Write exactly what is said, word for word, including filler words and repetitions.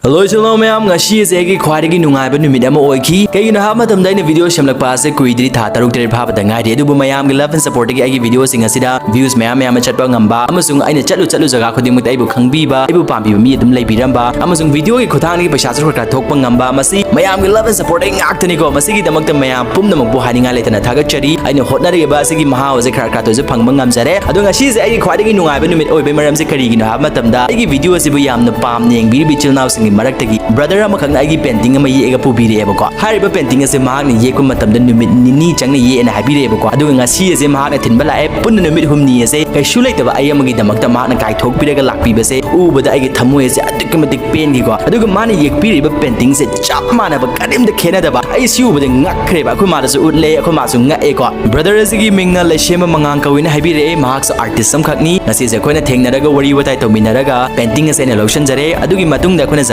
Hello ꯏꯆꯤꯜ ꯏꯅꯥꯎ ꯃꯌꯥꯝ, ꯉꯁꯤ ꯑꯁꯦ ꯑꯩꯒꯤ ꯈ꯭ꯋꯥꯏꯗꯒꯤ ꯅꯨꯡꯉꯥꯏꯕ ꯅꯨꯃꯤꯠ ꯑꯃ ꯑꯣꯏꯈꯤ꯫ ꯀꯩꯒꯤꯅꯣ ꯍꯥꯏꯕ ꯃꯇꯝꯗ ꯑꯩꯅ ꯚꯤꯗꯤꯑꯣ ꯁꯦꯝꯂꯛꯄ ꯑꯁꯦ ꯀꯨꯏꯗ꯭ꯔꯤ, ꯊꯥ ꯇꯔꯨꯛ ꯇꯔꯦꯠ ꯐꯥꯕꯗ ꯉꯥꯏꯔꯤ꯫ ꯑꯗꯨꯕꯨ ꯃꯌꯥꯝꯒꯤ love and supportꯇꯒꯤ ꯑꯩꯒꯤ ꯚꯤꯗꯤꯑꯣꯁꯤꯡ ꯑꯁꯤꯗ views ꯃꯌꯥꯝ ꯃꯌꯥꯝ ꯑꯃ ꯆꯠꯄ ꯉꯝꯕ ꯑꯃꯁꯨꯡ ꯑꯩꯅ ꯆꯠꯂꯨ ꯆꯠꯂꯨ ꯖꯒꯥ ꯈꯨꯗꯤꯡꯃꯛꯇ ꯑꯩꯕꯨ ꯈꯪꯕꯤꯕ, ꯑꯩꯕꯨ ꯄꯥꯝꯕꯤꯕ ꯃꯤ ꯑꯗꯨꯝ ꯂꯩꯕꯤꯔꯝꯕ ꯑꯃꯁꯨꯡ ꯚꯤꯗꯤꯑꯣꯒꯤ ꯈꯨꯠꯊꯥꯡꯗꯒꯤ ꯄꯩꯁꯥꯁꯨ ꯈꯔ ꯈꯔ ꯊꯣꯛꯄ ꯉꯝꯕ, ꯃꯁꯤ ꯃꯌꯥꯝꯒꯤ love and supportꯇꯒꯤ ꯉꯥꯛꯇꯅꯤꯀꯣ꯫ ꯃꯁꯤꯒꯤꯗꯃꯛꯇ ꯃꯌꯥꯝ ꯄꯨꯝꯅꯃꯛꯄꯨ ꯍꯥꯏꯅꯤꯡꯉꯥꯏ ꯂꯩꯇꯅ ꯊꯥꯒꯠꯆꯔꯤ꯫ ꯑꯩꯅ ꯍꯣꯠꯅꯔꯤꯕ ꯑꯁꯤꯒꯤ ꯃꯍꯥꯎ ꯑꯁꯦ ꯈꯔ ꯈꯔ ꯇ ꯑꯣꯏꯔꯁꯨ ꯐꯪꯕ ꯉꯝꯖꯔꯦ꯫ ꯑꯗꯣ ꯉꯁꯤꯁꯦ ꯑꯩꯒꯤ ꯈ꯭ꯋꯥꯏꯗꯒꯤ ꯅꯨꯡꯉꯥꯏꯕ ꯅꯨꯃꯤꯠ ꯑꯣꯏꯕꯩ ꯃꯔꯝꯁꯦ ꯀꯔꯤꯒꯤꯅꯣ ꯍꯥꯏꯕ ꯃꯇꯝꯗ, ꯑꯩꯒꯤ ꯚꯤꯗꯤꯑꯣ ꯑꯁꯤꯕꯨ ꯌꯥꯝꯅ ꯄꯥꯝꯅ ꯌꯦꯡꯕꯤꯔꯤꯕ ꯏꯆꯤꯜ ꯏꯅꯥꯎꯁꯤꯡꯒꯤ ꯃꯔꯛꯇꯒꯤ brother ꯑꯃꯈꯛꯅ ꯑꯩꯒꯤ painting ꯑꯃ ꯌꯦꯛꯑꯒ ꯄꯨꯕꯤꯔꯛꯑꯦꯕꯀꯣ꯫ ꯍꯥꯏꯔꯤꯕ painting ꯑꯁꯦ ꯃꯍꯥꯛꯅ ꯌꯦꯛꯄ ꯃꯇꯝꯗ ꯅꯨꯃꯤꯠ ꯅꯤꯅꯤ ꯆꯪꯅ ꯌꯦꯛꯑꯦꯅ ꯍꯥꯏꯕꯤꯔꯛꯑꯦꯕꯀꯣ꯫ ꯑꯗꯨꯒ ꯉꯁꯤ ꯑꯁꯦ ꯃꯍꯥꯛꯅ ꯊꯤꯟꯕ ꯂꯥꯛꯑꯦ꯫ ꯄꯨꯟꯅ ꯅꯨꯃꯤꯠ ꯍꯨꯝꯅꯤ ꯑꯁꯦ ꯀꯩꯁꯨ ꯂꯩꯇꯕ ꯑꯩ ꯑꯃꯒꯤꯗꯃꯛꯇ ꯃꯍꯥꯛꯅ ꯀꯥꯏꯊꯣꯛꯄꯤꯔꯒ ꯂꯥꯛꯄꯤꯕꯁꯦ ꯎꯕꯗ ꯑꯩꯒꯤ ꯊꯃꯣꯏ ꯑꯁꯦ ꯑꯗꯨꯛꯀꯤ ꯃꯇꯤꯛ ꯄꯦꯟꯈꯤꯀꯣ꯫ ꯑꯗꯨꯒ ꯃꯥꯅ ꯌꯦꯛꯄꯤꯔꯤꯕ paintingꯁꯦ ꯆꯞ ꯃꯥꯟꯅꯕ, ꯀꯔꯤꯝꯇ ꯈꯦꯠꯅꯗꯕ꯫ ꯑꯩ ꯁꯤ ꯎꯕꯗ ꯉꯛꯈ꯭ꯔꯦꯕ, ꯑꯩꯈꯣꯏ ꯃꯥꯗꯁꯨ ꯎꯠꯂꯦ, ꯑꯩꯈꯣꯏ ꯃꯥꯁꯨ ꯉꯛꯑꯦꯀꯣ꯫ Brother ꯑꯁꯤꯒꯤ ꯃꯤꯡꯅ ꯂꯩꯁꯦꯝꯕ ꯃꯉꯥꯡ ꯀꯧꯏꯅ ꯍꯥꯏꯕꯤꯔꯛꯑꯦ꯫ ꯃꯍꯥꯛꯁꯨ artist ꯑꯃꯈꯛꯅꯤ꯫ ꯉꯁꯤꯁꯦ ꯑꯩꯈꯣꯏꯅ ꯊꯦꯡꯅꯔꯒ ꯋꯥꯔꯤ ꯋꯥꯇꯥꯏ ꯇꯧꯃꯤꯟꯅꯔꯒ painting ꯑꯁꯦ ꯑꯩꯅ ꯂꯧꯁꯤꯟꯖꯔꯦ꯫ ꯑꯗꯨꯒꯤ ꯃꯇꯨꯡꯗ ꯑꯩꯈꯣꯏꯅ